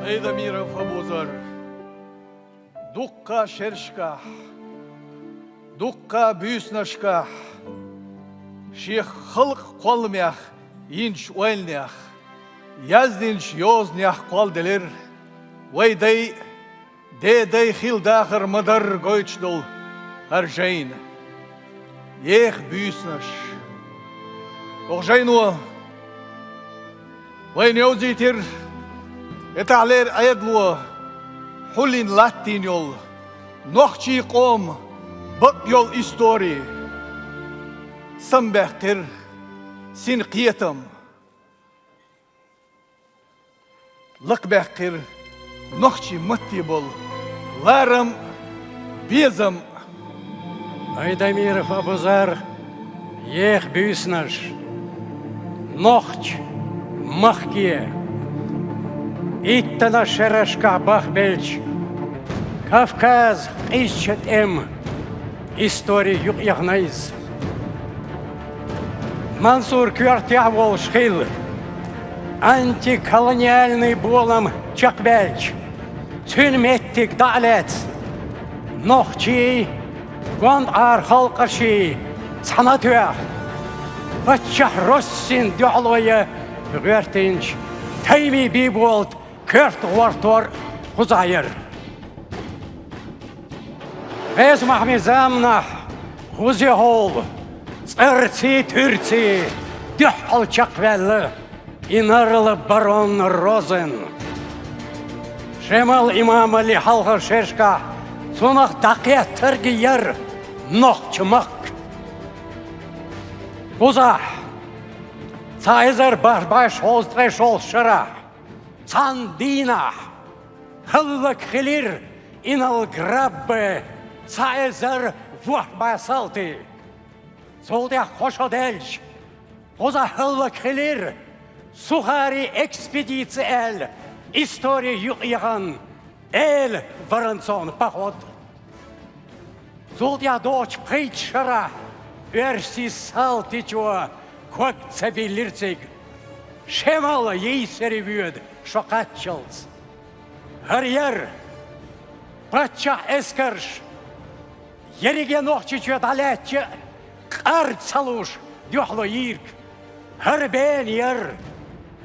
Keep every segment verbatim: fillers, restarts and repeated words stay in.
Айдамиров Абузар дуккха шерашкахь, дуккха буьйсанашкахь шен халкъан кхолламех йинчу ойланех, яздинчу йозанех кхолладелира вайн дай, дедай хилла дахар ма-дарра гойтуш долу хӀара жайна. Еха буьйсанаш. Оха жайно вайна йовзийтира и тӀаьхьалера Ӏедало хьулйина латтийна йолу нохчийн къоман бакъ йолу истори. Самабаьккхира синкхетам. Лакхабаьккхира нохчийн матте болу ларам а, безам а. Айдамиров Абузар, еха буьйсанаш. Нохчийн махке иттаннаш шерашкахь бахбеллачу Кавказан къизачу тӀеман истори юкъаяхана иза. Мансур коьртехь а волуш хилла, антиколониальный болам чекхбаьлча, цуьнан меттиг дӀа а лаьцна, нохчий, гондӀара халкъаший цхьаьна тоьхна, паччахьан Россин дуьхьало ян гӀоьртинчу Таймин Бийболатан коьрта гӀортор кхузахь яра. Геза Махьмин заманахь хӀузахь волу цӀарций, туьрций дуьхьал чекхваьлла и нарла барон Розен. Шемал имамаллин хьалхарчу шерашкахь цунах дӀакхеттарг яра нохчийн махка. Кхузахь, цхьа эзар бархӀ бӀе шовзткъе шолгӀачу шарахь, цхьана дийнахь хӀаллакьхилира инарла граббе цхьа эзар ворхӀ бӀе салтий. Цул тӀаьхьа кхо шо даьлча, кхузахь хӀаллакьхилира Сухарин экспедици аьлла истори юкъаяхана Эла Воронцовн поход. Цул тӀаьхьа доцучу пхийтта шарахь оьрсийн салтичо ког ца биллира цига, Шемал йийсаре воьду шо кхаччалц. ХӀара яра паччахьан эскарш ерриге Нохчийчоь дӀалаьцча а, къар ца луш дуьхьало йийриг. ХӀара бен яра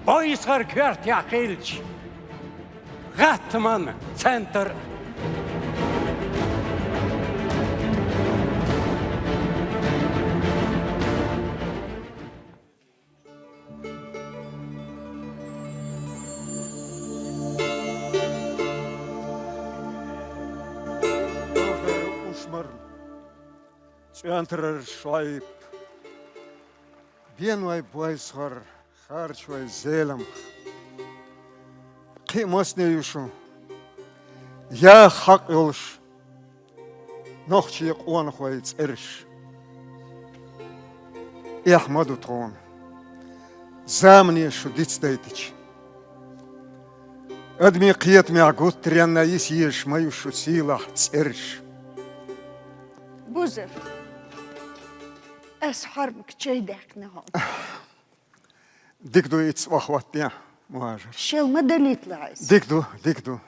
Бойсхаран коьртехь хиллачу гӀаттаман центр. Ушмарн, ЦӀоьнтарара Шоайп, Беной Бойсхар, Харчой Зелимха. Кхин а масане ю шу, яха хьакъ йолуш нохчийн къонахойн цӀераш. Эхь ма ду тхуна, замане шу дицдайтича. Адамийн кхетамехь гуттаренна йиса езаш ма ю шу сийлахь цӀераш. Бузар, ас хьармаг чай даьккхина хьуна. Дика ду, ицца охьахӀоттае, Мухажар. Шел ма далийталахь иза. Дика ду, дика ду.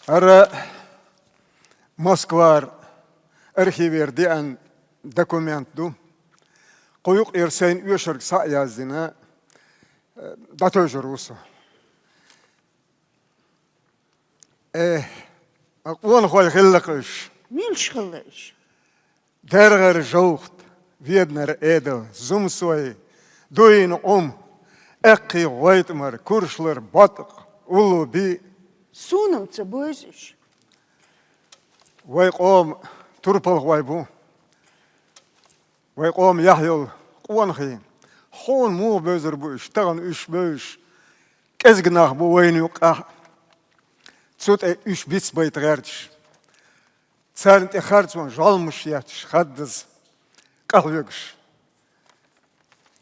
ХӀара Москвара архивера деана документ ду. Кху юкъера сайна оьшург схьа а яздина, дӀатевжар ву со. Э, ма къонахой хилла-кх уьш. Милаш хилла уьш? ДаргӀара Жовхат, Веданара Эдал, Зумсой, Дуйна Ӏума, Аьккхий ГӀойтӀамар, Куршлара БатӀакъ, Уллу Би. Суна-м ца бевза уьш. Вай къоман турпалхой бу. Вай къоман яхь йолу къонахий. Хьуна муха бевзар бу уьш, тахана уьш бевзаш кӀезиг нах бу вайна юккъехь а. Цу тӀе уьш бицбайта гӀерташ. Царна тӀе харцонан жӀалмаш етташ, хаддаза къахьоьгуш.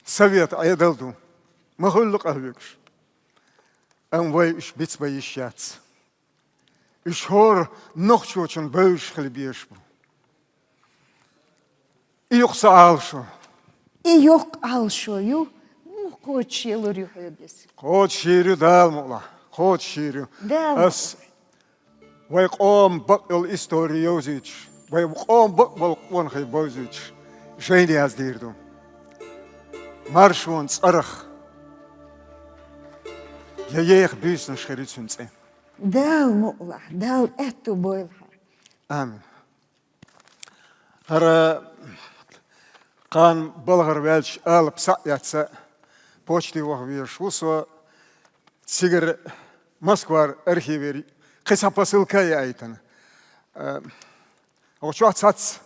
Совет Ӏедал ду, ма хуьллу къахьоьгуш. Амма вай уьш бицбан йиш яц. Уьш хӀора нохчочунна бевзаш хила безаш бу. И юкъа сан Ӏалашо. И йоккха Ӏалашо ю, муха Кхочушъе лур ю хьоьга из. Кхочушйийр ю, Дала мукъ лахь. Кхочушйийр ю. Дала мукъ лахь. Ас вай къоман бакъ йолу истори йовзуьйтуш, вай къоман бакъболу къонахий бовзуьйтуш жайна яздийр ду. Маршонан цӀарах я еха буьйсанаш хир ю цуьнан цӀе. Дала мукъ лахь, Дала аьтто бойла хьан. Амин. ХӀара кхана балхара ваьлча алапа схьа а эцна, почте ваха везаш ву со, цигара Москвара архивера кхин цхьа посылка а яийтина. Э, хӀокху чохь цхьацца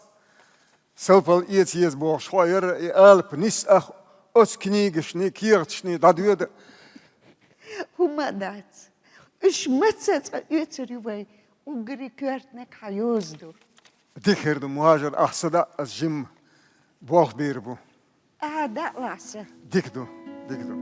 салпал эца еза бохуш хьо яра, и алапа нисса ах оцу книгашний, кехаташний дӀадоьду. ХӀумма а дац. Уьш маца цкъа оьцур ю вай, уггаре коьртаниг хьан йоза ду. Дика хир ду, Мухажар, ахь са даӀа аса жимма болх бийр бу. Ахьа даӀа лахь сан. Дика ду, дика ду.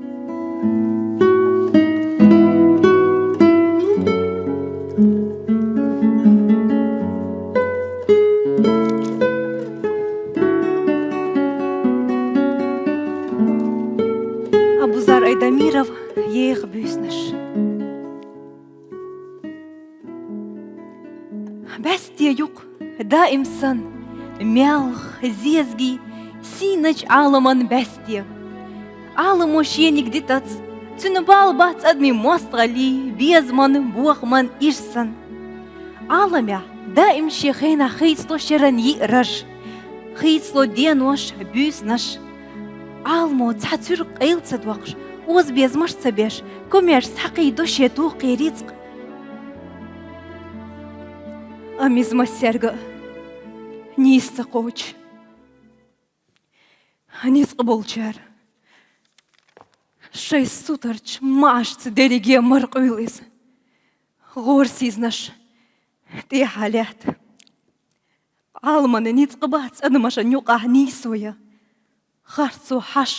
Абузар Айдамиров, «Еха буьйсанаш». Баьсте юкъа даим санна, маьлха, зезагий, сийначу Ӏаламан баьсте. Ӏаламо шениг дитац, цуьнан бала бац адамийн мостагӀаллий, безаман, бохаман ирсан. Ӏаламехь даим шен хенахь хийцало шеран йиъ раж, хийцало денош, буьйсанаш. Ӏаламо цхьа цуьркъ къайла ца доккхуш, озабезамаш ца беш, комаьрша схьакхийдо шен туххе рицкъ. Амма иза массаьрга а нийса ца кхочу. Ницкъ болчара шайн сутарчу маӀашца дерриге маркъуьйла иза. ГӀора сизнаш тӀехьа лаьтта. Ӏаламан ницкъ бац адамашна юкъахь нийсо ян, харцо хьаш,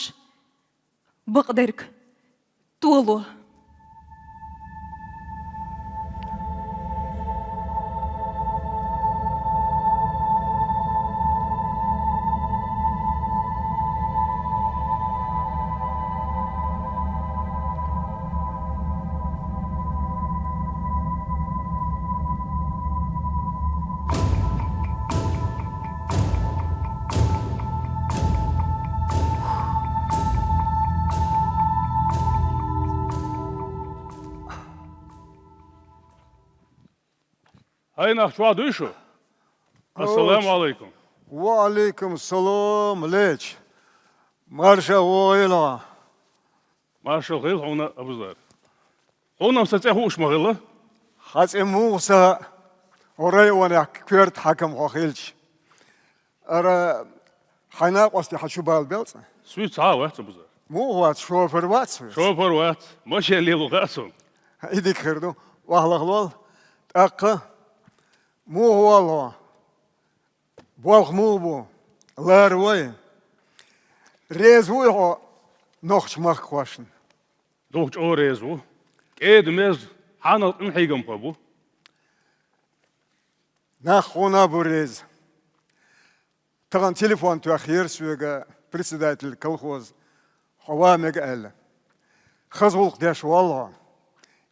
бакъдерг толо. Хьайнах, чохь дуй шу? Ассаламу алайкум. Ва алайкум салам, леча. Марша вогӀийла. Маршалла хила хьуна, Абузар. Хьуна-м сан цӀе хууш ма хилла? Хьан цӀе муха ца хаьа, хӀокху районехь коьрта хьаькам хьо хилча? Ара, хьайн накъостий хьан чу бала белла цкъа? Суьйца хьа а вац, Абузар. Муха вац, шофер вац вай? Шофер вац. Машен лело хаьа суна. И дика хир ду. Вахлах лол. ТӀаккха муха воллу хьо? Болх муха бу? Лара вай. Реза вуй хьо нохча махкахошна? Дукха чӀогӀа реза ву. КӀеда-меза, хьанал къинхьегамхо бу. Нах хьуна а бу реза. Тахана телефон тоьхнера соьга председатель колхоза, хьо ван мега аьлла. Хаза гӀуллакх деш воллу хьо.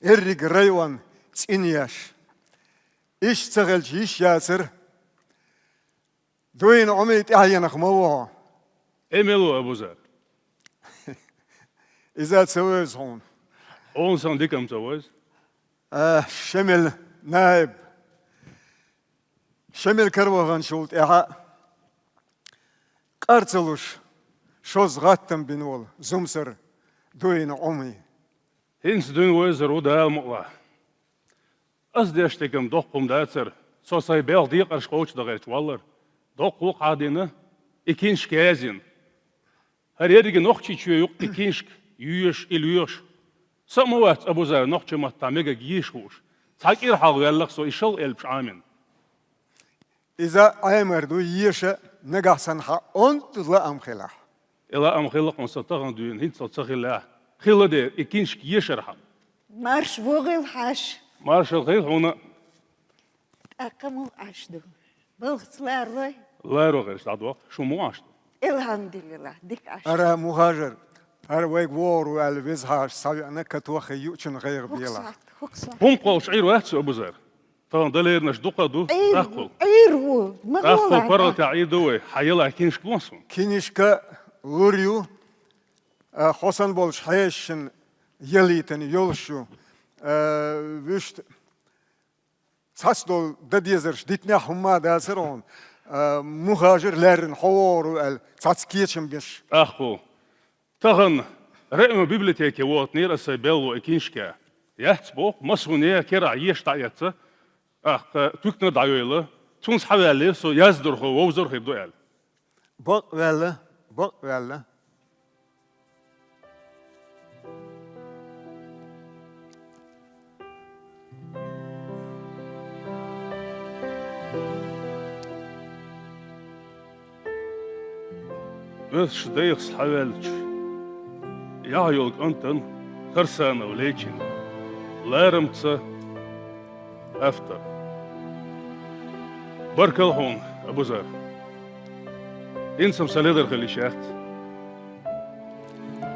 Эрриг район цӀинъеш. Иштта ца хилча йиш яцара. Дуйна Ӏумий тӀаьхьенах ма ву хьо. Э, мила ву, Абузар? Иза ца вевза хьуна. Хьуна санна дика-м ца вевза. А, Шемил наиб. Шемил караваханчул тӀаьхьа къар ца луш, шозза гӀаттам бина волу зумсар дуйна Ӏумий. ХӀинца дуьйна вевзар ву, Дала мукъ лахь. Ас деш дерг-м доккха хӀума дацара, со сайн белхан декъарш кхочушдан гӀерташ валлара. Доккха гӀуллакх хьан дина, и киншка язйина. ХӀара ерриге Нохчийчоь ю-кх и киншка йоьшуш, и лоьхуш. Со а ма вац, Абузар, нохчийн маттахь мегар йийш хууш. Цхьа кӀира хьалха ваьлла-кх со и шал элпаш Ӏамийна. Иза Ӏемар ду еша, нагахь санна хьан онда лаам хилахь. И лаам хилла-кх хьуна сан тахана дуьйна, хӀинццалц ца хиллехь. Хилла дера, и киншка ешархьама. Марша вогӀийла хьаша. Маршалла хила хьуна. ТӀаккха муха Ӏаш ду? Балхаца ларалой? Ларо гӀерташ дӀадоху. Шу муха Ӏаш ду? Элхьамдулиллах, дика Ӏаш ду. Ара, Мухажар, ХӀара вайга вогӀур ву аьлла веза хьаша схьавеана, катоххе юучун гӀайгӀа белахь. ХӀукху сахьт, хӀукху сахьт. ХӀума кхоллаш Ӏийр вац, Абузар? Тахана далернаш дукха ду. ТӀаккха. ТӀаккха. ТӀаккха ву. ТӀаккха ву, паргӀатехь Ӏийр ду вай. Хьан яла кинишка ло суна? Кинишка лур ю, а, хьо санна болчу хьешашна ялийтина йолуш ю, а, вуьшта цхьацца долу дан дезарш дитинехь хӀумма а дацара хьуна, а, мухажар лаьррина хьо вогӀур ву аьлла, цхьацца кечам беш. ТӀаккха ву. Тахана Реъма библиотеке вохатнера аса сайн белло и киншка. Яц боху, масане керахь еша дӀаэцна, тӀаккха туькна дӀайойла, цунца хьаваьллера со, яздорхо вовзар хир ду аьлла. Бакъ ваьлла, бакъ ваьлла. Оьшуш дайх схьаваьлча, яхь йолу кӀантана Харсанов лечина. Ларамца автор. Баркалла хьуна, Абузар. ХӀинца-м сан ледара хила йиш яц.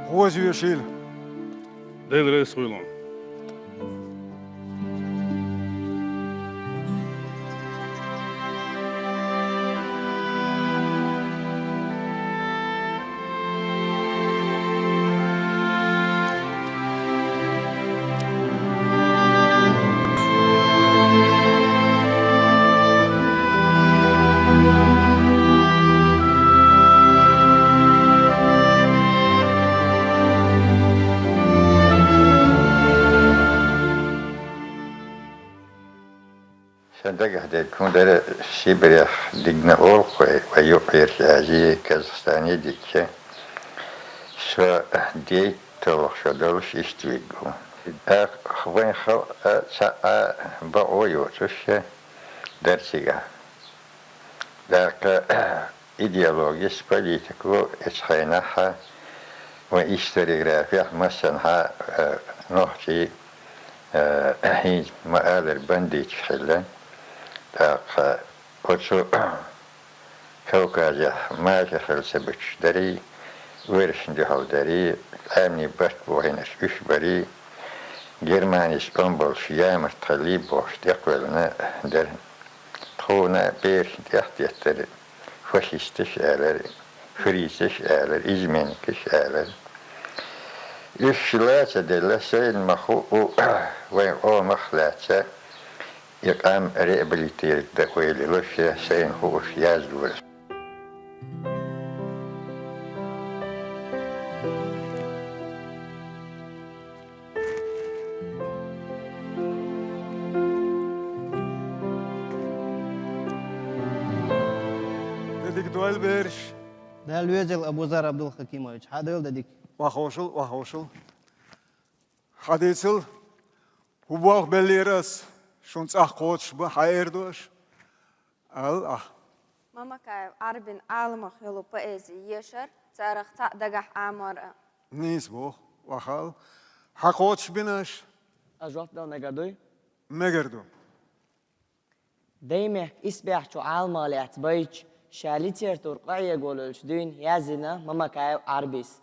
Хоза йоьшийла. Дела реза хуьлда. Сан дагахь дерг хӀун дара, Сибрех дигна олу-кх вай, вай юккъерчу Азии, Казахстане дигча, со дейтталгӀа шо долуш иштта вигна ву. ТӀаккха вайн халкъа цхьа а бакъо йоцуш дара цигахь. ТӀаккха идеологица, политико оцу хенахь вайн историографехь массанхьа, э, нохчий, э, хӀинца ма-аллара бандиташ хилла. ТӀаккха оцу Кавказехь маша хила ца буьтуш дарий, ойрашна дуьхьал дарий, къаьмнийн барт бохийнарш уьш барий, Германис тӀом болуш ямарт хиллий бохуш тӀекхоьллина дара. Тхуна берашна тӀехь а деттара, фашисташ а алара, фрицаш а алара, изменникаш а алара. Уьш ла ца делла, сайна ма хуу, вайн къомах а лаьцна, и къам реабилитировать дан ойла йолуш, сайна хууш яздора. Де дика дойла, бераш. Дала везийла, Абузар Абдулхакимович, хьадойла де дика. Охьаховшал, охьаховшал. Хьадийцал, хӀун болх беллера ас, шуна цӀахь кхочуш бан, хьан эр ду аша? Ала ахь. Мамакаев Ӏарбин Ӏаламах йолу поэзи ешар, царах цхьаъ дагахь Ӏамор а. Нийса боху, охьаал. Хьан кхочуш бина аша? Ас жоп дала мегар дуй? Мегар ду. Даймехкан исбаьхьчу Ӏаламах лаьцна байчу, ша литература къахьега волавелчу дуьйна яздина Мамакаев Ӏарбис.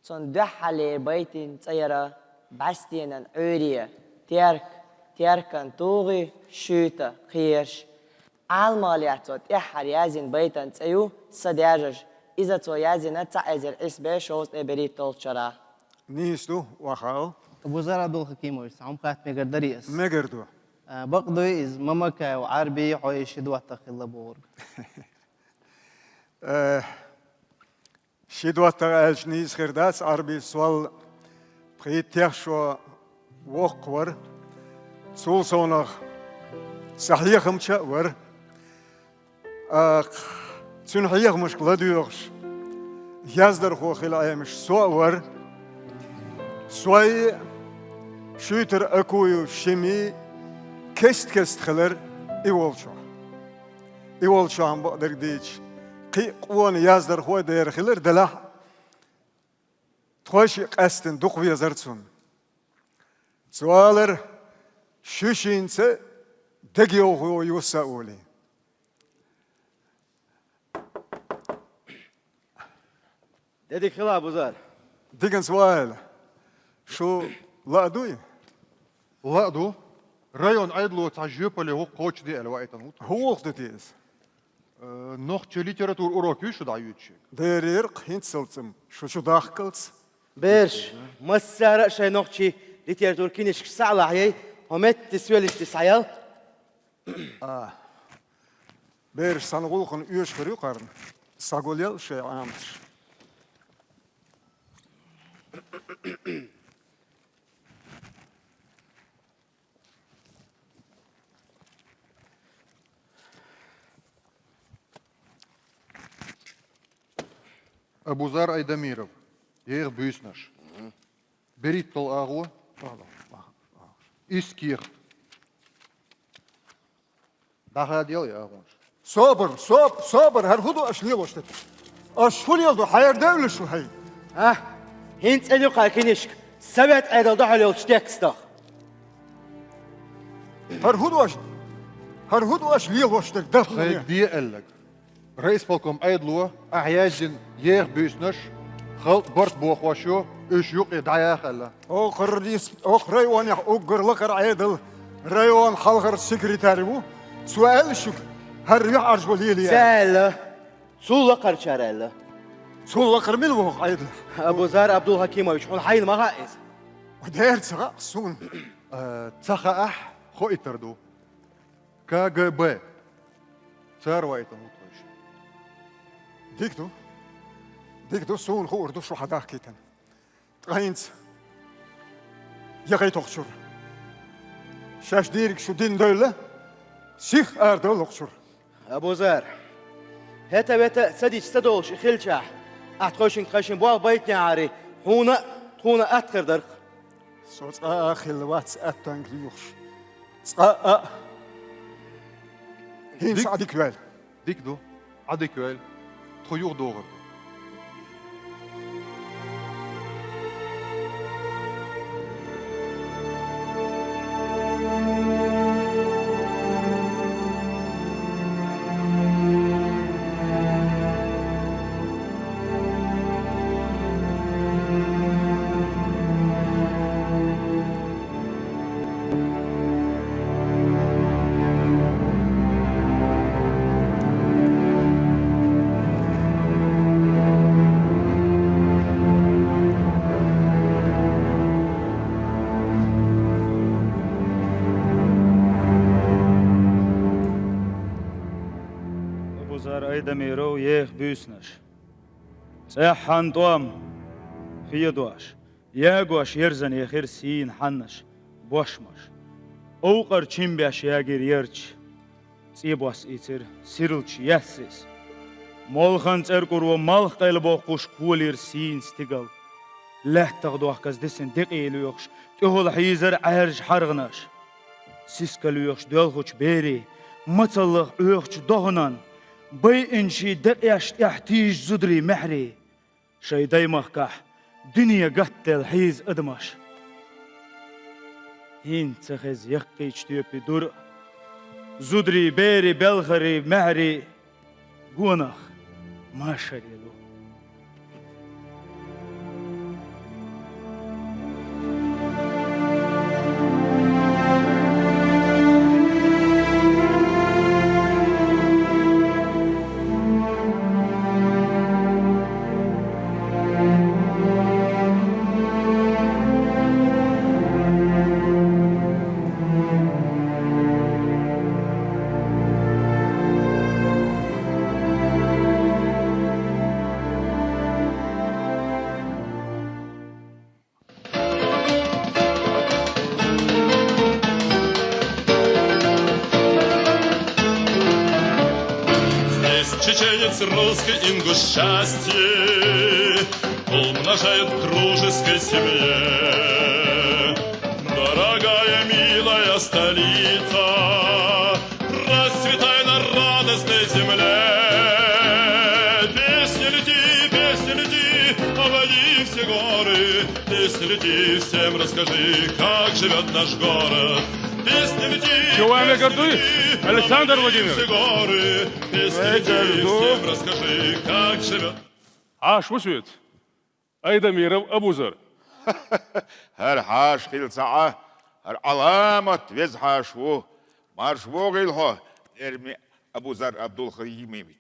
Цунна дуьххьарлера байтийн цӀе яра «БӀаьстенан Ӏуьйре», «Терк», «Теркан тугӀи», «Шуьйта», «Кхераш». Ӏаламах лаьцна цо тӀаьххьара яздина байтан цӀе ю «Са даьржаш». Иза цо яздина цхьа эзар исбаьхьа шовзткъе берхӀитталгӀачу шарахь. Нийса ду, охьаал. Абузар Абдулхакимович, цхьа хӀума хатта мегар дарий ас? Мегар ду. А, бакъ дуй иза, Мамакаев Ӏарби хьо и ши доттагӀа хилла бохург? Э, ши доттагӀа аьлча нийса хир дац, Ӏарби сол пхийттех шо воккха вара. Цул совнах сан хьехамча а вара. Ах, цуьнан хьехамашка ладоьгӀуш, яздархо хила Ӏемаш со а вара. Сой, Шуьйтара Акуев Шими кест-кеста хилар и волчохь. И волчохь-м бакъдерг дийча, кхин а къона яздархой дера хилар делахь а, тхойшиъ къаьстина дукха везара цунна. Цо алара, шуьшинца дегайовхо ю са олий. Де дика хила, Бузар. Диканца Ваиля, шу ла а дуй? Ла а ду. Район Ӏедало цхьа жоьпалле гӀуллакх кхочушде аьлла ваийтина ву тхо. ХӀун гӀуллакх ду те иза? Э, нохчийн литературин урок юй шу дӀахьош? Дерригаш хӀинццалц-м шу чудахкалц. Бераш, массара а шоай нохчийн литературин книжкаш схьа а лахьийя, хьо метте соьлиста схьаяла. А. Бераш, цхьан гӀулакхана оьшуш хир ю кхарна. Схьагулъяла шоай Ӏамадаш. Абузар Айдамиров, «ЕхӀ буьйсанаш». БерхӀитталгӀа агӀо. Исс кехат. ДӀахадаелахь агӀонаш. Собар, соб-, собар, хӀара хӀун ду аша лелош дерг? Аша хӀун леладу, хьаярдевлла шу хьай? А? ХӀинца а ю кхай книжка, Совет Ӏедал духьал йолчу текстах. ХӀара хӀун ду аша? ХӀара хӀун ду аша лелош дерг? Дай хьуна. Хьайга де аьлларг. Райисполком Ӏедало ахь яздина «ЕхӀ буьйсанаш» халкъ барт бохош ю, уьш юкъе дӀаяха аьлла. Оха райс-, оха районехь уггар лакхара Ӏедал районан хьалхара секретарь ву. Цо аьлла шуьга, хӀара юьхьӀаьржо лелае. Ца аьлла. Цул лакхарчара аьлла. Цул лакхара мила ву хӀокху Ӏедалехь? Абузар Абдулхакимович, хьуна хьайна ма хаьа иза? Дера ца хаьа суна. Э, ца хаахь, хоуьйтур ду. К Г Б. Цара ваийтина ву тхойша. Дика ду. Дика ду, суна хуур ду шу хьадахкийтина. Ткъа хӀинца яхийта хӀокху чуьра. Шаьш дийриг шу дина девлла, сихха арадовла хӀокху чуьра. Абузар, хӀета-вета ца дича ца долуш и хилчахь, ахь тхойшинга тхайшинна болх байтинехьара, хьуна а, тхуна а атта хир дара-кх. Со цкъа а хилла вац аттанга лоьхуш. Цкъа а. ХӀинца Ӏа дика ваьлла. Дика ду. Ӏа дика ваьлла. Тхо юхадогӀур ду. Абузар Айдамиров, «ЕхӀ буьйсанаш». ЦӀеххьана тӀом, хедош, ягош ерзана яхира сийна хьаннаш, бошмаш. Овкъара чим беш ягийра ярташ, цӀе бос ийцира сирлачу яьссас. Молхан цӀеркӀуро малх къайлабоккхуш колийра сийна стигал. Лаьттах дохказа дисина декъий лоьхуш, тӀехула хьийзара Ӏаьржа хьаргӀанаш. Сиска лоьхуш доьлхучу берийн, мацаллах Ӏоьхучу доханан, байинчийн декъеш тӀехь тийжа зударийн маьхьарий. Шайн даймахкахь дуьне гатделла хьийза адамаш. ХӀинца ца хеза яккхийчу тоьпийн дура а, зударийн, берийн, белхарийн маьхьарий гонах машаре лу. Здесь чеченец, русский, ингуш счастье умножает в дружеской семье. Дорогая, милая столица, расцветай на радостной земле. Песня лети, песня лети, обойди все горы. Песня лети, всем расскажи, как живёт наш город. Песня лети, Чего вам я песня гордуюсь, лети, Александр обойди Владимирович? Все горы. Песня лети, всем расскажи, как живёт. Аш высвет. Айдамиров Абузар. ХӀара хьаша хилла ца Ӏа, хӀара Ӏаламат веза хьаша ву. Марша вогӀийла хьо, Лерми Абузар Абдулхаимович.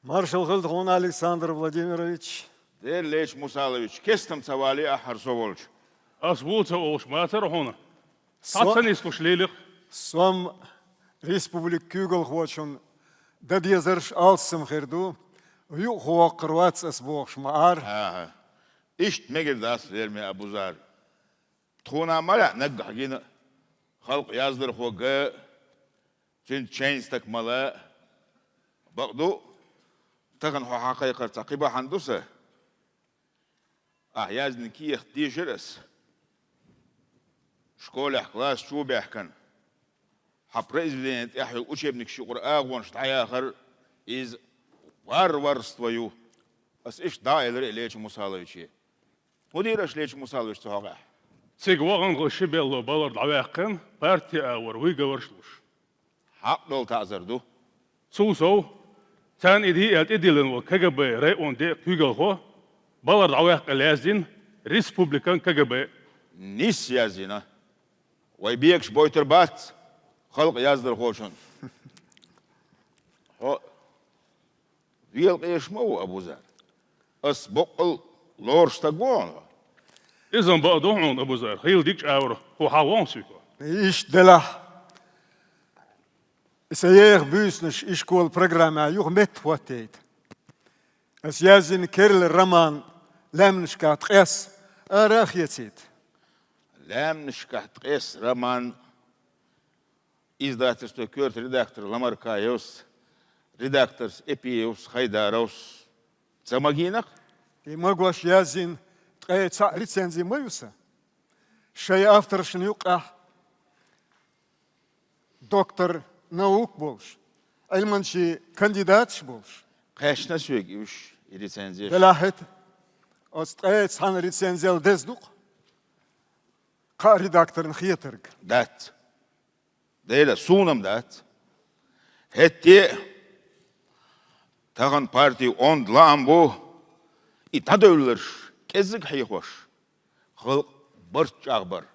Маршал хилда хьуна, Александр Владимирович. Дера, Леча Мусалович, кестам ца валий ахь хӀара со волчу? Ас ву ца олуш мацара хьуна. Со- Цхьа ца нислуш лелих. Со-м республикан куьйгалхочун дан дезарш алссам хир ду, юкъахвоккхур вац ас бохуш ма Ӏара. Аха. Иштта мегар дац, Лерми Абузар. Тхуна ма лаьа наггахь гина халкъан яздархо ган, цуьнца чайн стаг мала. Бакъду, тахана хьо хьан кхайкхар цхьа кхин бахьана ду сан. Ахь яздина кехат дийшира ас. Школехь класс чу баьхкина, хьан произведени тӀехь йолу учебникаш юкъара агӀонаш дӀаяхар, иза варварство ю. Ас иштта дӀа а элира и Леча Мусаловиче. ХӀун дийра аша Леча Мусаловича цу хьокъехь? Цига вахана ши белла балар дӀаваьккхина, парти агӀор выговорш луш. Хьакъ долу таӀзар ду. Цул сов, царна и дийа аьлла тӀедиллина волу КГБ районан де куьйгалхо балар дӀаваьккха аьлла яздина республикан КГБ. Нис яздина. Вай бегаш бойтур бац халкъан яздархочун. Хьо велакъеш ма ву, Абузар. Ас боккъал лоруш стаг ву хьуна. Иза-м бакъ ду хьуна, Абузар, хийла дика чӀагӀвар хьо хьан вон суьйко. Иштта делахь, сан еха буьйсанаш ишколан программехь юха метта хӀоттийта. Ас яздина керла роман «Лаьмнашкахь ткъес» ара а хецийта. «Лаьмнашкахь ткъес» роман. Издательство «Коьрта» редактор Ламаркаевс, редакторс Эпиевс, Хайдаровс ца магийна-кх? И магош яздина ткъе цхьаъ рецензи ма ю сан. Шайн авторшна юккъехь доктор наук болуш, Ӏилманчийн кандидаташ болуш. Кхаьчна соьга уьш, и рецензеш. Делахь хӀета, оцу ткъе цхьана рецензел деза ду-кх кхаа редакторна хетарг. Дац. Дела, суна-м дац. ХӀетте а тахана партин онда лаам бу, и дӀадевлларш кӀеззиг хьехош, халкъан барт чӀагӀбар,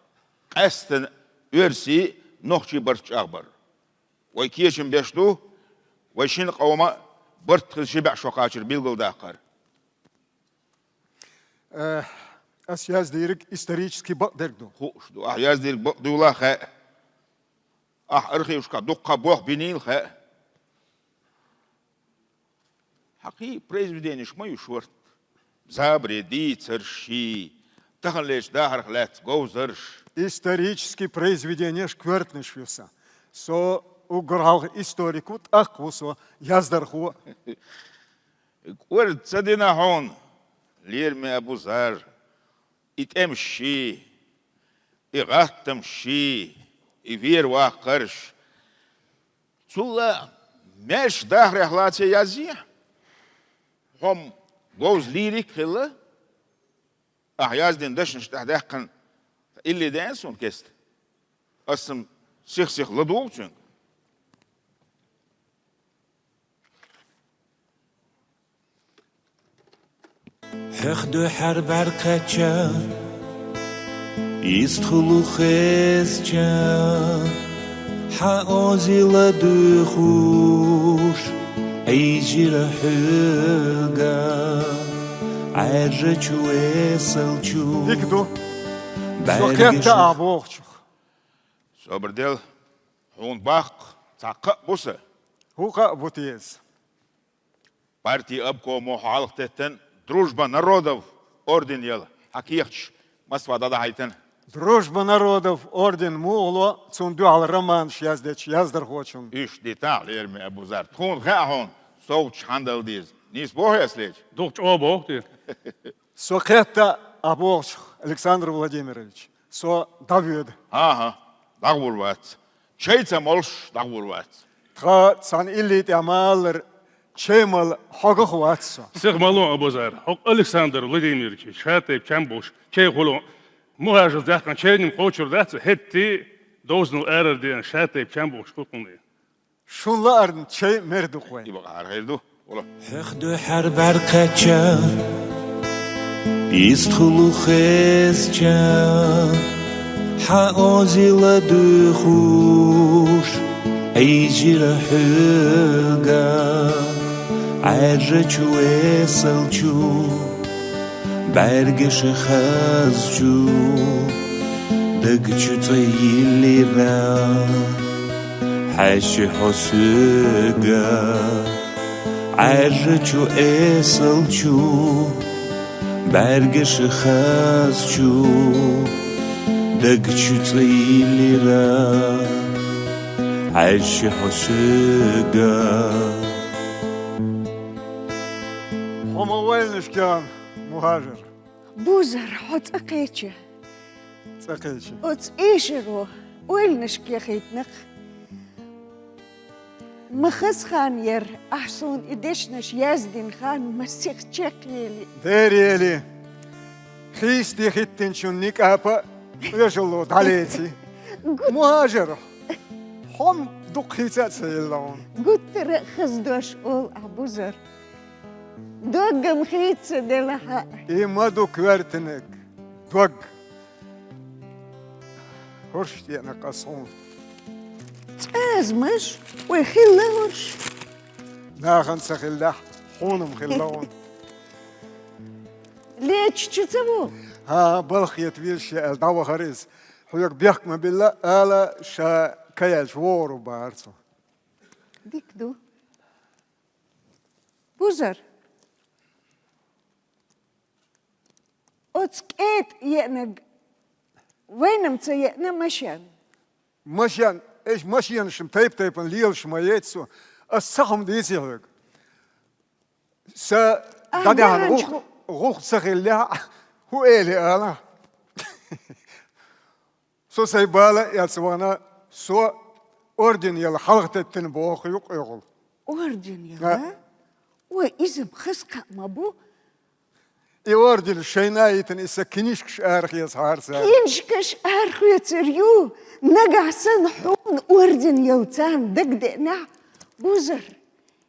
къаьсттина оьрсийн, нохчийн барт чӀагӀбар. Вай кечам беш ду, вай шина къоман барт хила ши бӀе шо кхачар билгалдаккхар. Э, ас яздийриг исторически бакъдерг ду. Хууш ду, ахь яздийриг бакъ дуйла хаьа. Ахь архивашкахь дуккха болх бинийла хаьа. Хьан кхин произведенеш ма ю шорта. Забаре дийцарш, таханлерчу дахарх лаьцна говзарш. Исторически произведенеш коьртанаш ю сан. Со уггар хьалха историк ву, тӀаккха ву со яздархо. КӀорда ца дина хьуна, Лерми Абузар, и тӀемаш ший, и гӀаттамаш ший, и вер ваккхарш. Цул а маьрша дахарехь лаций язъе. Хьо-м говза лирик а хилла, ахь яздина дашнаш тӀехь даьккхина, илли деана суна кеста. Ас-м сих-сиха ладугӀу цуьнга. Хьех дуьхьара бӀаьркхаьчча, йистхула хезча, хьан озийла дуьйхуш, Ӏийжира хьоьга Ӏаьржачу эсалчу. Дика ду. Со бӀаьргашна кхетта а бохучух. Собар дел, хьуна баккха цхьа кхаъ бу сан. ХӀун кхаъ бу те иза? Партин обкомо хьо хьалха теттина «Дружба народов» орден яла хьан кехаташ Москва дӀадахьийтина. «Дружба народов» орден муха ло цунна дуьхьал романаш яздечу яздархочунна? Уьш дитахь, Лерми Абузар, тхуна хаьа хьуна совгӀаташ хьанна дала деза. Нийса боху ас, Леча? Дукха чӀогӀа боху те. Со кхетта а бохучух, Александр Владимирович. Со дӀавоьду. ХӀан-хӀа, дӀагӀур вац. Чай ца молуш дӀагӀур вац. Тхан цхьана илли тӀехь ма-аллара, чай мала хьогах вац со. Сиха ма ло, Абузар, хьо Александр Владимирович, ша тайпа чам болуш, чай хуьлу. Мухажа даьккхина чайна-м кхочур дац, хӀетте а довзанал арара деана, ша тайпа чам болуш хӀу кхунна. Шун лаарна чай мер ду-кх вайн. И бакъахьара хир ду. Вала. Хьех дуьхьара бӀаьркхаьчча, Истхулу хезча, хьан озила дуьхуш, Ӏийжира хьоьга, Ӏаьржачу эсалчу, бӀаьргаша хазчу, даг чу цӀа йиллира, хьаьжчи хьо соьга, Ӏаьржачу эсалчу, бӀаьргаша хазчу, даг чу цӀа йиллира, хьаьжчи хьо соьга. Хьо ма ойланаш кхин, Мухьажар. Бузар, хьо цӀа кхеча. ЦӀа кхеча. Оцу эшаро ойланаш кхехийтина-кх. Ма хаза хан яра, ахь суна и дешнаш яздина хан ма сиха чекхъели. Дера ели, хийцаде хӀиттинчун никъапа а, оьшалло дӀалеци. Гу- Мухьажар, хьо-м дукха хийца а ца елла хьуна. Гуттара а хаза дош олу ахь, Бузар. Дог-м хийца ца делахь а. И ма ду коьртаниг дог. ХӀорш тӀеъна-кх ас хьуна. ЦӀазмаш, вай хилла хӀорш. Нахана ца хиллехь, хьуна-м хилла хьуна. Лечча ца ву? ХӀан, балха хета везаш я аьлла, дӀавахара иза. Хьоьга бехк ма билла, ала ша каяьлча вогӀур ву бахара цо. Дика ду. Бузар. Оцу кӀетӀа еанарг вайна-м ца еана машен? Машен, эш машенаш-м тайп-тайпана лелаш ма яц со. Ас цхьа хӀума дийций хьоьга. Сан дӀадаьхьна гӀуллакх, гӀуллакх ца хиллехь, хӀун эли ала? Со сайн бала а эцна вахана, со орден яла хьалха теттина боху юкъ-юкъал. Орден яла? А. Ой, иза-м хаза кхаъ ма бу. И орден шайна а йитина, и сан кинишкаш арахецахьара цара. Кинишкаш арахецар ю, нагахь санна хьуна орден яла царна дагадеанехь, Бузар.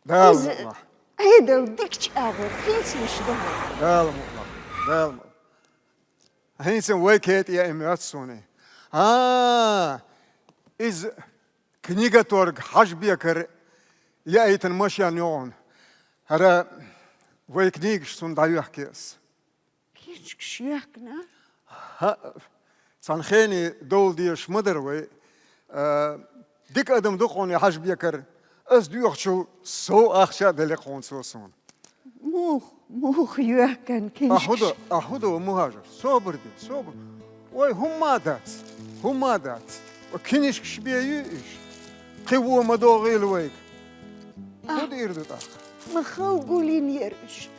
Дала иза мукъ лахь. Ӏедал дикачу агӀор хийцалуш ду хьо. Дала мукъ лахь, Дала мукъ лахь. ХӀинца вай кетӀе а моьтту суна. ХӀан, иза книгаторг Хьажбекара яийтина машен ю хьуна. ХӀара вай книгаш цунна дӀайоьхкина ас. Книжкаш йоьхкина? ХӀаъ, цхьана хене довла дезаш ма дара вай. А, дика адам ду-кх хьуна и Хьажбекар. Ас доьхучул сов ахча а делира-кх хьуна цо суна. Муха, муха йоьхкина книжкаш? А хӀун ду, а хӀун ду, Мухьажар? Собар де, собар. Ой, хӀумма а дац, хӀумма а дац. Ва книжкаш бен ю уьш. Кхин вон ма догӀийла вайга. А, хӀун дийр ду тӀаккха? Ма хала гулйинера уьш.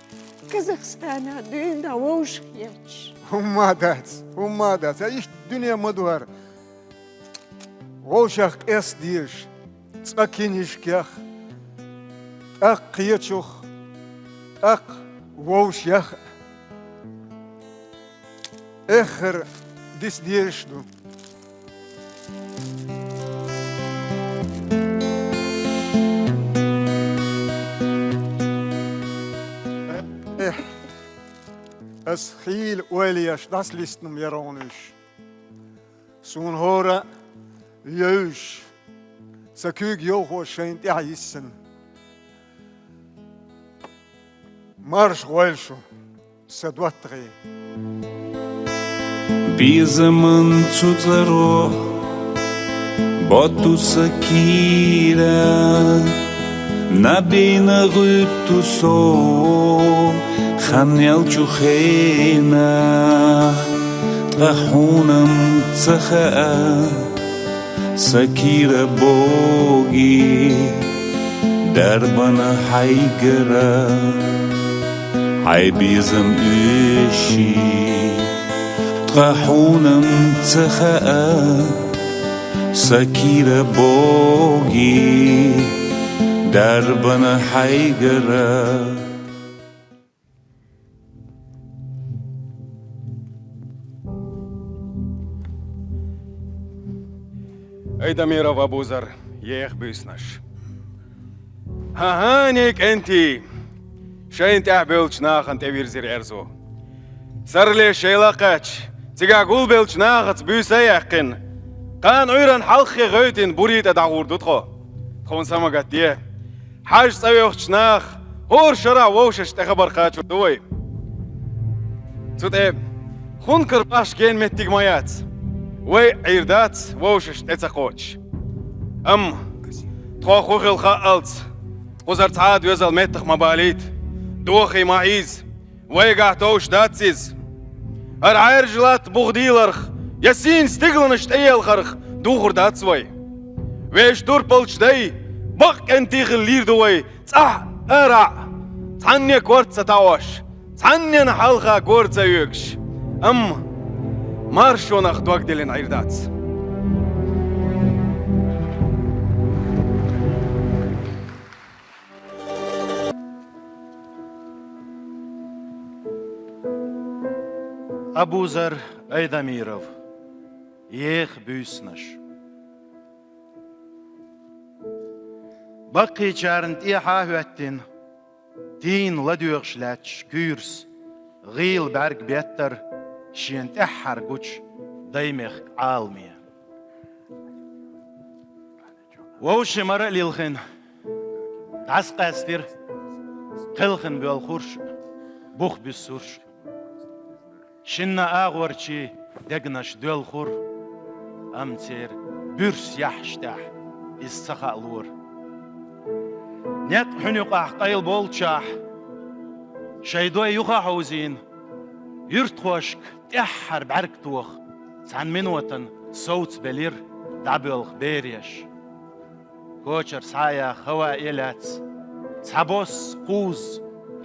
Казахстанахь дуьйна дӀа вовшахкхеташ. ХӀумма а дац, хӀумма а дац. Ай, иштта дуьне ма ду хӀара. Вовшах къестадезаш, цкъа кинишкех, тӀаккха кхечух, тӀаккха вовшех. Эххар диса дезаш ду. Эхь, ас хийла ойла еш дӀасалистина-м яра хьуна уьш. Суна хӀора а йовзуш, сан куьйга йовхо шайна тӀаьхьа йиссина. Марша гӀойла шу, сан доттагӀий. Безаман цу цӀаро ботту сан кийра, наб бина гӀуьтту со хан яьллачу хенахь, ткъа хьуна-м ца хаьа, сан кийра богий дарбана хьайгара, хьайн безам оьший, ткъа хьуна-м ца хаьа, сан кийра богий дарбана хьайгара. Айдамиров Абузар, еха буьйсанаш. ХӀан-хӀа, кӀентий! Шайна тӀаьхьа бевллачу нахана тӀевирзира Эрзу. Саррале шайла кхаьчча, цига гулбеллача нахаца буьйса а яьккхина, кхана Ӏуьйранна хьалххе гӀевттина буре тӀа дӀагӀур ду тхо. Тхуна самагатде. Хьажа цӀавоьхуча наха хӀора шарахь вовшашта тӀе хабар кхачор ду вай. Цу тӀе хӀунда карабахча гена меттиг ма яц. Вай Ӏийр дац вовшашта тӀе ца кхочуш. Амма тхо хӀун хилла хаалц, кхузара цхьа а доьзал меттах ма балийта, дохий ма Ӏийза. Вайгахь товш дац иза. ХӀара Ӏаьржа латта бух дийларх, я сийна стигланаш тӀеелхарх духур дац вай. Вешан турпалча дай бакъ кӀентий хила лийр ду вай, цӀахь а, арахь а, цхьанне корта ца таӀош, цхьаннена хьалха гора ца оьгуш. Амма маршонах дог диллина Ӏийр дац. Абузар Айдамиров. Еха буьйсанаш. Баккхийчарна тӀехьа а хӀоьттина, тийна ладоьгӀаш лаьтташ куьйрас гӀийла бӀаьрг беттар шена тӀаьххьара гуча Даймехка Ӏаламе. Вовшийн мара а лилхина, дӀасакъаьстира кхелхина боьлхурш а, бух буьссурш а. Шинна агӀорчийн дегнаш доьлхура, амма церан буьрса яхьаш тӀехь иза ца хаалора. Некъ хьуьнан юкъахь къайла болчохь, шайн дой юха а хьовзийна, юьртахошка тӀаьххьара бӀаьрг тоха, цхьана минотана совцабелира дӀабоьлху бераш. Кочара схьа а яха хӀаваъ а лаьцна, цхьабосса кхузза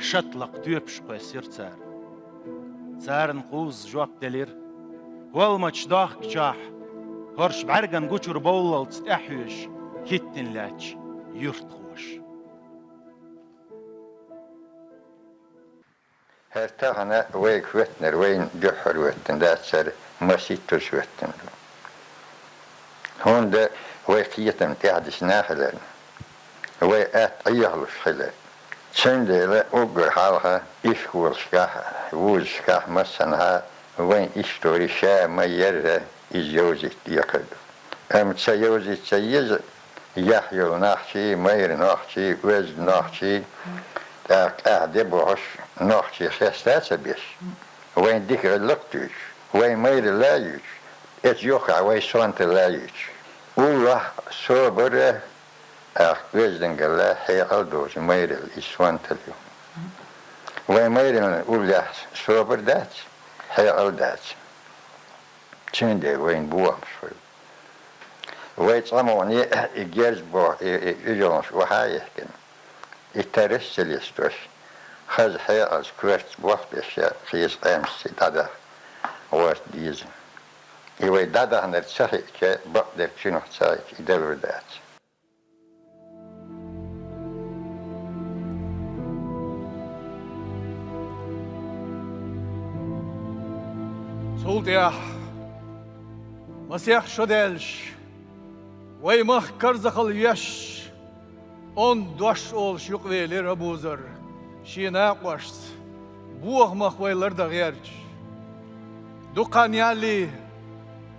шатлакха тоьпаш кхоьссира цара. Царна кхузза жоп делира кхолламача дохкачохь, хӀорш бӀаьрган гучура бовллалц тӀаьхьа хьоьжуш, хӀиттина лаьтташ юьртахоша. ХӀара тахана вайга хӀоьттинарг вайна дуьххьара хӀоьттина дац, хӀара маситтаза хӀоьттина ду. ХӀунда вай кхетам тӀаьхьадисина хиларна, вай атта Ӏехалуш хилар. Цундела уггар хьалха ишколашкахь, вузашкахь массанхьа вайн истори ша ма ярра иза йовзийта декхар ду. Амма ца йовзийта ца еза, яхь йолу нохчий, майра нохчий, оьзда нохчий, тӀаккха къаьхьа де бохуш, нохчий хеста а ца беш, вайн дика гӀиллакх а дуьйцуш, вайн майралла а юьйцуш, эцу юххехь вайн сонталла а юьйцуш. Уллохь собар а, тӀаккха оьздангалла, хьекъал а доцу майралла иза сонталла ю. Вайн майраллин уллехь собар дац, хьекъал а дац. Цундела вайна бохамаш хуьлу. Вай цкъа а ма вахана, и герз боху, и, и уьжалгӀанаш охьа а йихкина, и тарраш а ца лестош, хаза хьекъалца коьртаца болх беш, я кхечу къаьмнашца дӀадаха гӀорта деза. И вай дӀадаханарг ца хиъча, бакъдерг цуьнах ца хиъча, и далур дац. Цул тӀаьхьа, масех шо даьлча, вай махка карзахалла веш, онда дош олуш юкъавелира Абузар шен накъошца, бохамах вай лардан гӀерташ. Дукха хан ялале,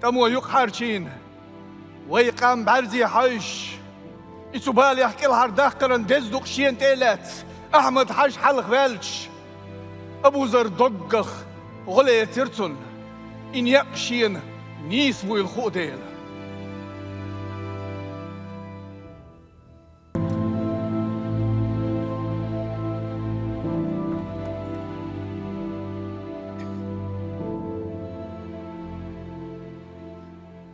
тӀамо юкъахьарчийна, вай къам бӀаьрзе хьаьвсаш, и цу балех кӀелхьардаккхаран деза дукъ шена тӀе а лаьцна, Ахьмад-Хьаьжа хьалха ваьлча, Абузар доггах гӀо лецира цунна, и некъ шена нийса буйла хуу дела.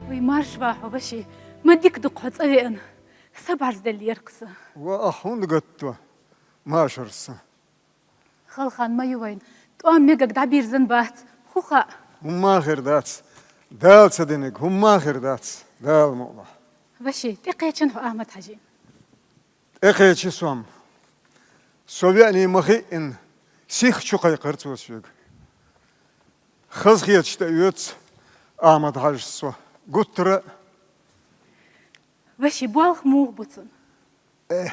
Вай марша ваха хьо, ваши, ма дика ду-кх хьо цӀа веана, са бӀарзделлера-кх сан. Ва, ахь хӀунда гатто, машар сан? Хала хан ма ю вайна, тӀом мегар дӀабирзина бац, хӀун хаьа? ХӀумма а хир дац, Дала ца динарг хӀумма а хир дац, Дала мукъалахь. Ваши, тӀекхечина хьо Ахьмад-Хьаьжина? ТӀекхечи со-м. Со веаний ма хиъна, сиха чу кхайкхира цо соьга. Хазахеташ тӀеоьцу Ахьмад-Хьаьжас со. Гуттара а. Ваши, болх муха бу цунна? Э.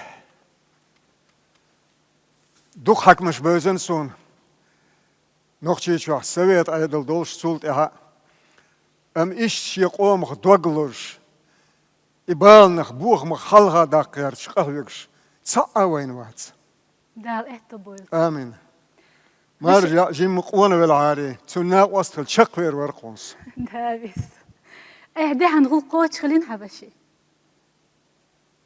Дукха хьаькамаш бевзина суна. Нохчийчохь совет Ӏедал долуш цул тӀаьхьа а, амма иштта шен къомах дог лозуш, и бала нах бохамах хьалха даккха гӀерташ къахьоьгуш цхьа а вайна вац. Дала аьтто бойла. Амин. Маржа яа жимма къона велахьара, цуьнан накъост хила чекхвер вара кхунс. Да, вис. Э, дехьан гӀуллакх кхочуш хилина хьан, ваши?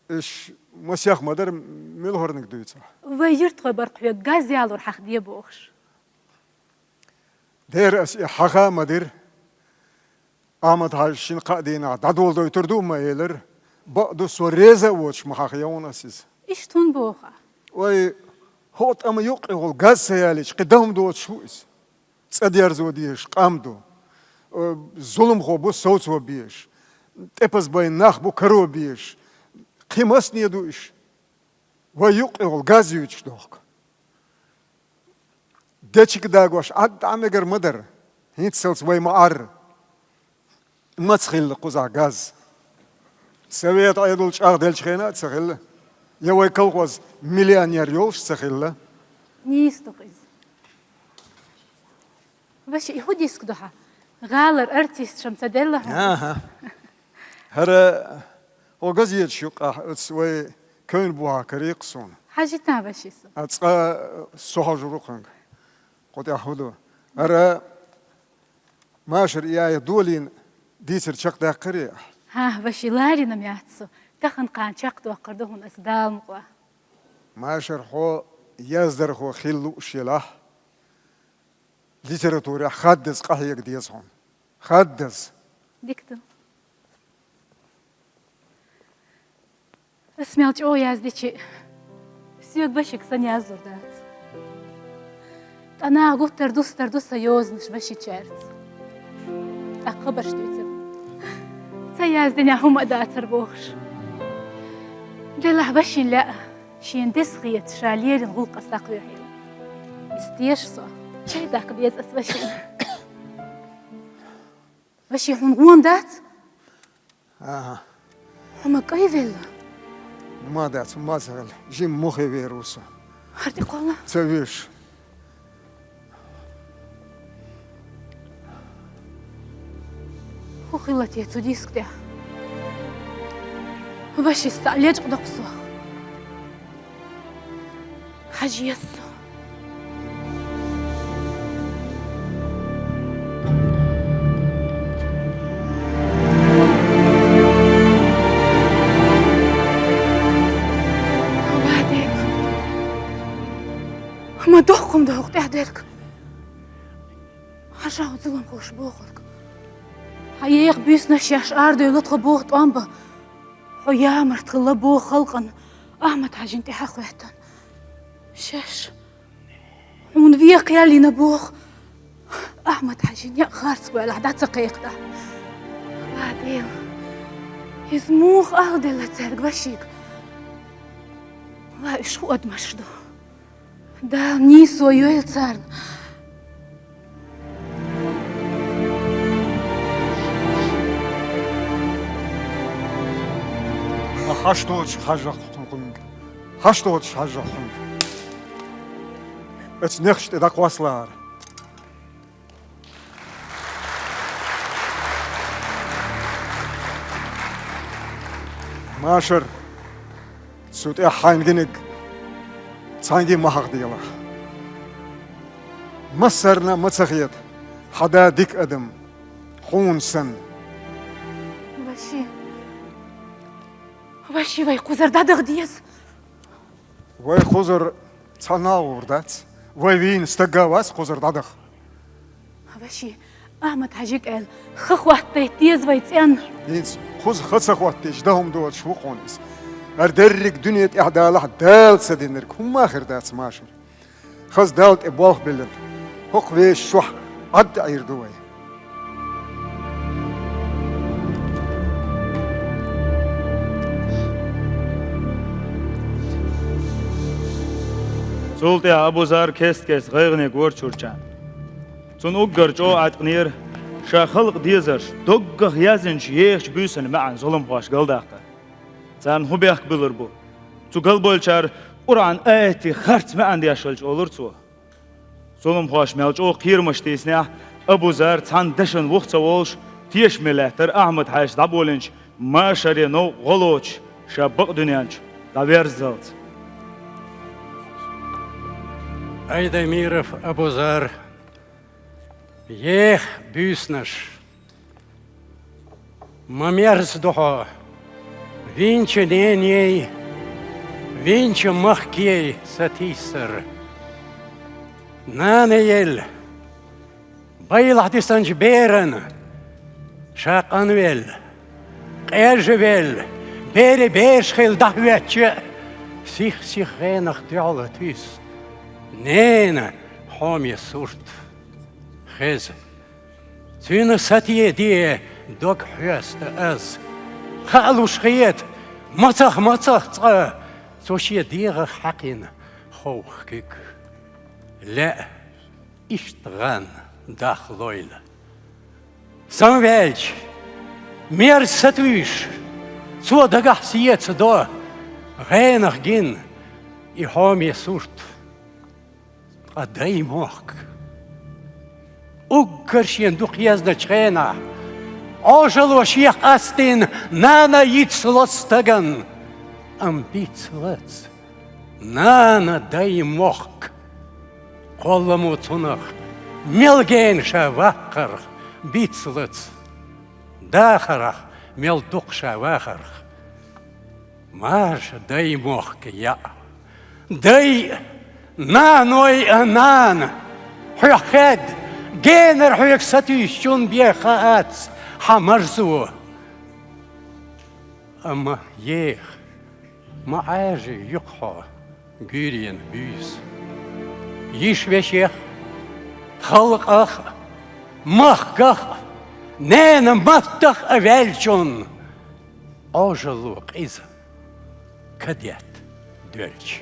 Иш масех ма дара, мила хӀораниг дуьйцу ахь? Вай юьртахой бара хьоьга газ ялор хьахаде бохуш. Дера ас и хьаха а ма дира. Ахьмад-Хьаьжа шина-кхаа дийнахь дӀадоладойтур ду а ма элира. Бакъду, со реза а воцуш ма хьахаян ас иза. Иштта хӀунда боху ахь? Вай, хӀокху тӀама юккъехула газ ца ялийча, кхин дан хӀума доцуш ву иза. ЦӀа дерзо дезаш къам ду. Э, зуламхо бу совцо безаш. ТӀепаза байна нах бу каро безаш. Кхин масане ду иш? Вай юккъехула газ юьйцуш дохку. Дечиг дагош Ӏад дӀа а мегар ма дара. ХӀинццалц вай ма Ӏарра. Маца хилла кхузахь газ? Совет Ӏедал чӀагӀделлачу хенахь а ца хилла. Я вай колхоз миллионер йолуш ца хилла. Нийса ду-кх иза. Ваши, и хӀун диск ду хьан? ГӀалара артисташна ца делла хьуна? Аха. ХӀара хӀо газеташ юккъехь оцу вай кевнна бухахь карийра-кх суна. Хьажийтахь, ваши, со. А цкъа со хьожур ву кхуьнга. Кху тӀехь хӀун ду? ХӀара Машар яй долийна дийцар чекхдаьккхирий ахь? ХӀан, ваши, ларийна-м яц со. Тахана-кхана чекхдоккхур ду хьуна ас, Дала мукъалахь. Машар, хьо яздархо хила лууш елахь, литературехь хаддаза къахьега деза хьуна. Хаддаза. Дика ду. Ас мел чӀогӀа яздичи, соьга вашига санна язлур дац. Ткъа наха гуттар дустар ду сан йозанаш вашичаьрца. ТӀаккха хабарш дуьйцур. Ца яздинехь хӀума а дацар бохуш. Делахь, вашина лаьа, шена деза хеташ ша леррина гӀуллакх ас дӀакхоьхьийла. Иза теша со. Чай даккха деза ас вашина. Ваши, хьуна гӀо дац? Аха. Хьо ма кӀайвелла? Ма дац, ма ца хилла. Жимма мухе вер ву со. ХӀара тӀе кхолла? Ца веш. ХӀун хилла те цу диск тӀехь? Ваши, ас цхьаъ лечкъадоккху сох. Хьажа еза со. Ва Дела! Ма доккха хӀума ду хӀокху тӀехь дерг. Хьажа хьо зуламхоша бохург. Хьан еха буьйсанаш еш арадевлла тхо боху тӀом бан. Хьо ямарта хилла боху халкъана Ахьмад-Хьаьжин тӀе хьан хоьттина. Шаьш хьуна вен кхел йина боху Ахьмад-Хьаьжин некъ харц бойлахь дӀа ца кхайкхина. Ва Дела, иза муха ала делла цаьрга, вашига? Ва, уьш хӀун адамаш ду? Дала нийсо йойла царна. Хьаш доцуш хьажахь хьуна кхуьнга. Хьаш доцуш хьажахь хьуна. Оцу нехаш тӀе дӀакхоссалахьара. Машар, цу тӀехь хьайна гиниг цхьаьнгге ма хьахделахь. Массарна а ма ца хета хьан да дика адам, хьуна санна. Ваши, ваши, вай кхузара дӀадаха деза. Вай кхузара цхьа нагӀур дац. Вай вийна стаг а вац кхузара дӀадаха. Ваши, Ахьмад-Хьаьжига аьлла, хан хӀоттайта деза вай цӀенна. ХӀинца кхуза хан ца хӀоттийча, дан хӀума доцуш ву хьуна иза. ХӀара дерриг дуьне тӀехь далахь, Дала ца динарг хӀумма а хир дац, Машар. Хаза Далла тӀе болх биллина, хӀокху вешан чохь Ӏад а Ӏийр ду вай. Цул тӀаьхьа Абузар кест-кеста гӀайгӀане гора Чурчан. Цунна уггар чӀогӀа Ӏаткънера ша халкъан дезарш доггах яздинчу ехачу буьйсанна маьӀна зуламхошна галдаккха. Царна хӀун бехк буьллур бу? Цу галбевллачара Къуръан аятийн харц маьӀна деш хилча, олура цо. Зуламхоша мел чӀогӀа кхерамаш тийсинехь а, Абузар цхьана дашна вух ца волуш, тешаме лаьттара Ахьмад-Хьаьжас дӀаболийначу машаре новкъа гӀо лоцуш, ша бакъдуьнен чу дӀаверззалц. Айдамиров Абузар, еха буьйсанаш! Ма мерза ду хьо винчу неней, винчу махкей сатийсар. Нана елла, байлахь дисинчу берана ша къанвелла, къежвелла, берийн бераш хилла дӀахӀоьттича а, сих-сиха гӀенах дуьхьал туьйсу ненан хьоме сурт. Хеза, цуьнан сатеде дог хьоьсту ас. Хаалуш хета, мацах-мацах цкъа цо шен дегӀах хьаькхна ховха куьг. Лаьа, иштта гӀан дахлойла. Самаваьлча, мерза сатуьйсуш, цо дагахь сецадо гӀенах гина и хьоме сурт. Ткъа даймохк? Уггар шена дукха езначу хенахь, Ӏожалло шех къастийна нана йицло стагана, амма бицлац нана даймохк. Кхолламо цунах мел гена ша ваккхарх бицлац, дахарх мел дукха ша вахарх. Маша даймохк яа. Дай а, наной а нана! Хьоьх хаьдда, генара хьоьга сатуьйсучунна бен хаац хьан марзо. Амма еха, ма Ӏаьржа юкъахь хьо гуьйренан буьйса. Йиша-вешех а, халкъах а, махках а, ненан маттах а ваьллачунна Ӏожалло къиза кадетта доьлча.